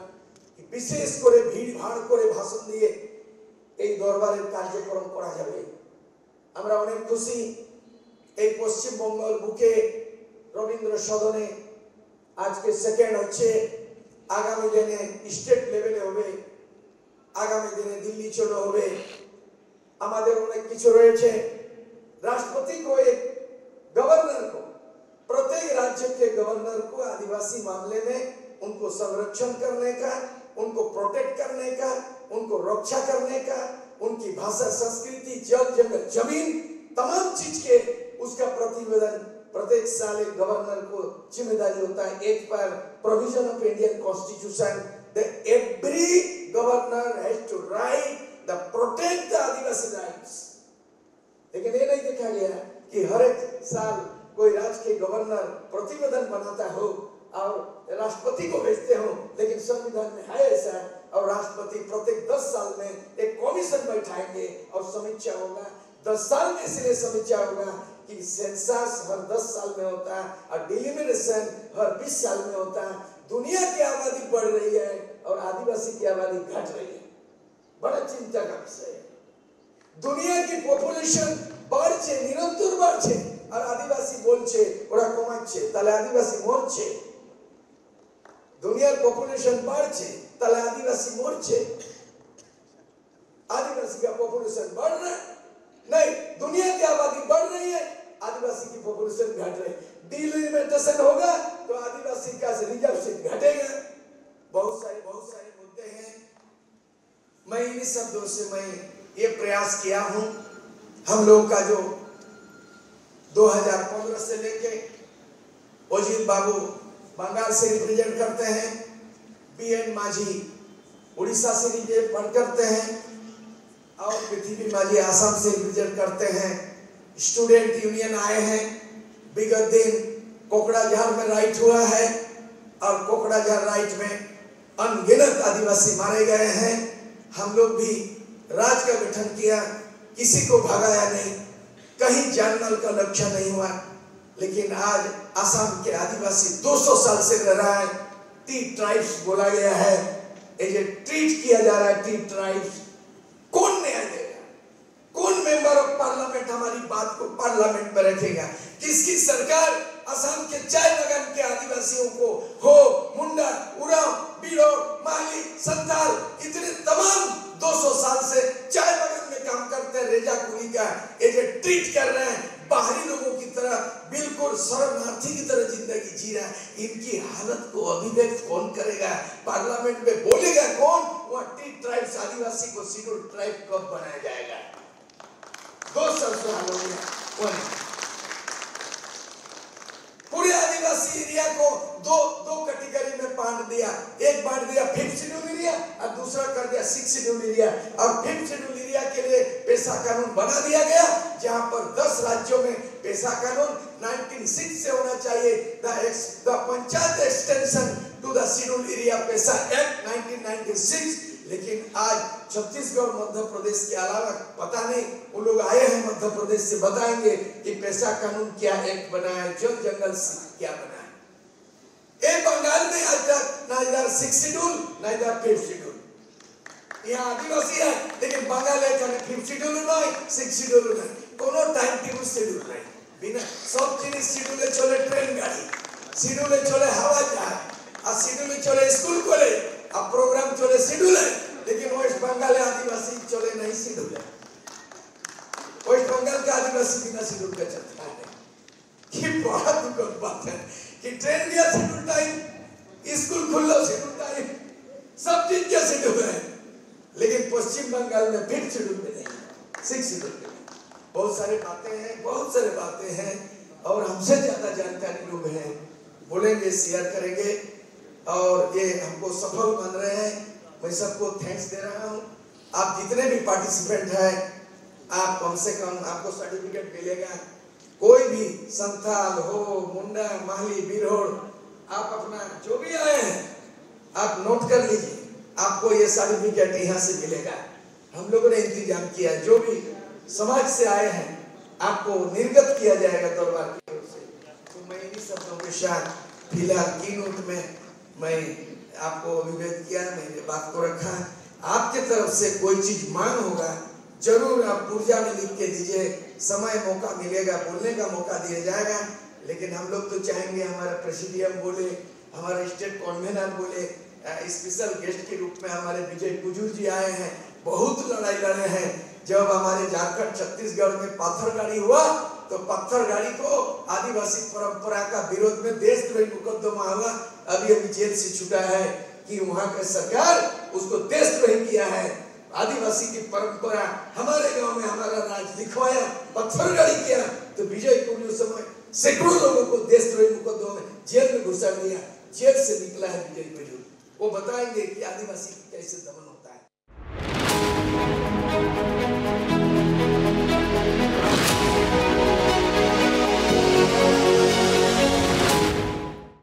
বিশেষ করে ভিড় ভাড় করে ভাষণ দিয়ে এই দরবারের কার্যক্রম করা যাবে। আমরা অনেক খুশি। এই পশ্চিমবঙ্গর বুকে রবীন্দ্র সদনে আজকে সেকেন্ড হচ্ছে। আগামী দিনে স্টেট লেভেলে হবে, আগামী দিনে দিল্লি চলো হবে। আমাদের অনেক কিছু রয়েছে। राष्ट्रपति को एक गवर्नर को, प्रत्येक राज्य के गवर्नर को आदिवासी मामले में उनको संरक्षण करने का, उनको प्रोटेक्ट करने का, उनको रक्षा करने का, उनकी भाषा, संस्कृति, जल, जंगल, जमीन, तमाम चीज के उसका प्रतिवेदन प्रत्येक साल एक गवर्नर को जिम्मेदारी होता है। एक पर provision of Indian constitution, the every governor has to write the protect the Adivasi rights. लेकिन ये नहीं देखा गया कि हर एक साल कोई राज्य के गवर्नर प्रतिवेदन बनाता हो और राष्ट्रपति को भेजते हो, लेकिन संविधान में है ऐसा। और राष्ट्रपति प्रत्येक दस साल में एक कमीशन बैठाएंगे और समीक्षा होगा। दस साल में इसलिए समीक्षा होगा कि सेंसस हर दस साल में होता है और डिलिमिटेशन हर बीस साल में होता है। दुनिया की आबादी बढ़ रही है और आदिवासी की आबादी घट रही है। बड़ा चिंता का विषय है। দুনিয়া কি পপুলেশন বাড়ছে, নিরন্তর বাড়ছে, আর আদিবাসী বলছে ওরা কমাচ্ছে, তাহলে আদিবাসী মরছে। দুনিয়ার পপুলেশন বাড়ছে, তাহলে আদিবাসী মরছে। आदिवासी का पॉपुलेशन बढ़ रहा है? नहीं, दुनिया की आबादी बढ़ रही है, आदिवासी की पॉपुलेशन घट रही है। डिलिमिटेशन होगा तो आदिवासी का रिजर्वेशन घटेगा। बहुत सारे बहुत सारे मुद्दे हैं। मैं इन्हीं शब्दों से मैं ये प्रयास किया हूँ। हम लोग का जो दो हज़ार पन्द्रह से लेके अजित बाबू बंगाल से रिप्रेजेंट करते हैं, बी एन माझी उड़ीसा से रिप्रेजेंट करते हैं और पृथ्वी माझी आसाम से रिप्रेजेंट करते हैं। स्टूडेंट यूनियन आए हैं, विगत दिन कोकड़ाझार में राइट हुआ है और कोकड़ाझार राइट में अनगिनत आदिवासी मारे गए हैं। हम लोग भी राज का गठन किया, किसी को भगाया नहीं, कहीं जानमाल का नुकसान नहीं हुआ। लेकिन आज आसाम के आदिवासी दो सौ साल से रह रहा है, टी ट्राइब्स बोला गया है, ये जो ट्रीट किया जा रहा है टी ट्राइब्स, कौन न्याय देगा? कौन मेंबर ऑफ पार्लियामेंट हमारी बात को पार्लियामेंट में रखेगा? किसकी सरकार असम के चाय बागान के आदिवासियों को, हो, मुंडा, उरांव, बीड़ो, माली, संथाल, इतने तमाम दो सौ साल से चाय बागान में काम करते हैं, रेजा कुली का ये जो ट्रीट कर रहे हैं, बाहरी लोगों की तरह बिल्कुल शरणार्थी की तरह जिंदगी जी रहे हैं, इनकी हालत को अभिव्यक्त कौन करेगा? पार्लियामेंट में बोलेगा कौन? वह टी ट्राइब्स आदिवासी को शेड्यूल ट्राइब कब बनाया जाएगा? दो सौ साल हो गया। वही। पूरे आदिवासी एरिया को दो दो कैटेगरी में बांट दिया। एक बांट दिया फिफ्थ शेड्यूल एरिया और दूसरा कर दिया सिक्स शेड्यूल एरिया। और फिफ्थ शेड्यूल एरिया के लिए पेशा कानून बना दिया गया, जहां पर दस राज्यों में पेशा कानून नाइनटीन सिक्स से होना चाहिए। The the panchayat extension to the schedule area PESA act nineteen ninety six. लेकिन आज छत्तीसगढ़, मध्य प्रदेश के अलावा, पता नहीं, वो लोग आए हैं मध्य प्रदेश से, बताएंगे कि पेशा कानून क्या एक्ट बना है, जल जंगल से क्या बना है। ए बंगाल में आज तक neither sixth schedule, neither fifth schedule। यहाँ आदिवासी है, लेकिन बंगाल है, এখানে ফিফথ শিডিউল নাই, সিক্স শিডিউল নাই, কোনো টাইম টেবিল শিডিউল নাই। বিনা, সব জিনিস শিডিউলে চলে, ট্রেন গাড়ি শিডিউলে চলে, হাওয়া জাহাজ আর শিডিউলে চলে স্কুল কলেজ আর প্রোগ্রাম চলে শিডিউলে। लेकिन वेस्ट बंगाल आदिवासी चले नहीं শিডিউলে। वेस्ट बंगाल का आदिवासी बिना शेड्यूल का चलता है। ये बड़ा दुखद बात है कि ट्रेन गया शेड्यूल टाइम, स्कूल खुल्ला शेड्यूल टाइम, सब चीज का शेड्यूल है, लेकिन पश्चिम बंगाल में फिफ्थ शेड्यूल में नहीं, सिक्स शेड्यूल में नहीं। बहुत सारे बातें हैं, बहुत सारे बातें हैं, और हमसे ज्यादा जानकारी लोग हैं, बोलेंगे, शेयर करेंगे, और ये हमको सफल मान रहे हैं। मैं सबको थैंक्स दे रहा हूँ। आप जितने भी पार्टिसिपेंट हैं, आप कम से कम, आपको सर्टिफिकेट मिलेगा। कोई भी संथाल हो, मुंडा, माहली, बिरहोड़, आप अपना जो भी आए हैं, आप नोट कर लीजिए, आपको ये सर्टिफिकेट यहाँ से मिलेगा। हम लोगों ने इंतजाम किया, जो भी समाज से आए हैं, आपको निर्गत किया जाएगा दरबार की ओर से। तो मैं इन्हीं शब्दों के साथ फिलहाल की नोट में मैं आपको अभिव्यक्त किया, मैंने बात को रखा। आपके तरफ से कोई चीज मांग होगा, जरूर आप पूर्जा में लिख के दीजिए, समय मौका मिलेगा, बोलने का मौका दिया जाएगा। लेकिन हम लोग तो चाहेंगे हमारा प्रेसिडियम बोले, हमारा स्टेट कन्वीनर बोले, स्पेशल गेस्ट के रूप में हमारे विजय कुजूर जी आए हैं, बहुत लड़ाई लड़े हैं। जब हमारे झारखंड छत्तीसगढ़ में पत्थर गाड़ी हुआ तो पत्थर गाड़ी को आदिवासी परंपरा का विरोध में देशद्रोही मुकदमा हुआ, अभी अभी जेल से छूटा है, कि वहां का सरकार उसको देशद्रोही किया है। आदिवासी की परंपरा, हमारे गांव में हमारा राज लिखवाया, पत्थर गाड़ी किया, तो विजय कुजूर उस समय सैकड़ों लोगों को देशद्रोही मुकदमा में जेल में घुसा दिया। जेल से निकला है विजय कुजूर, वो बताएंगे कि आदिवासी की कैसे दमन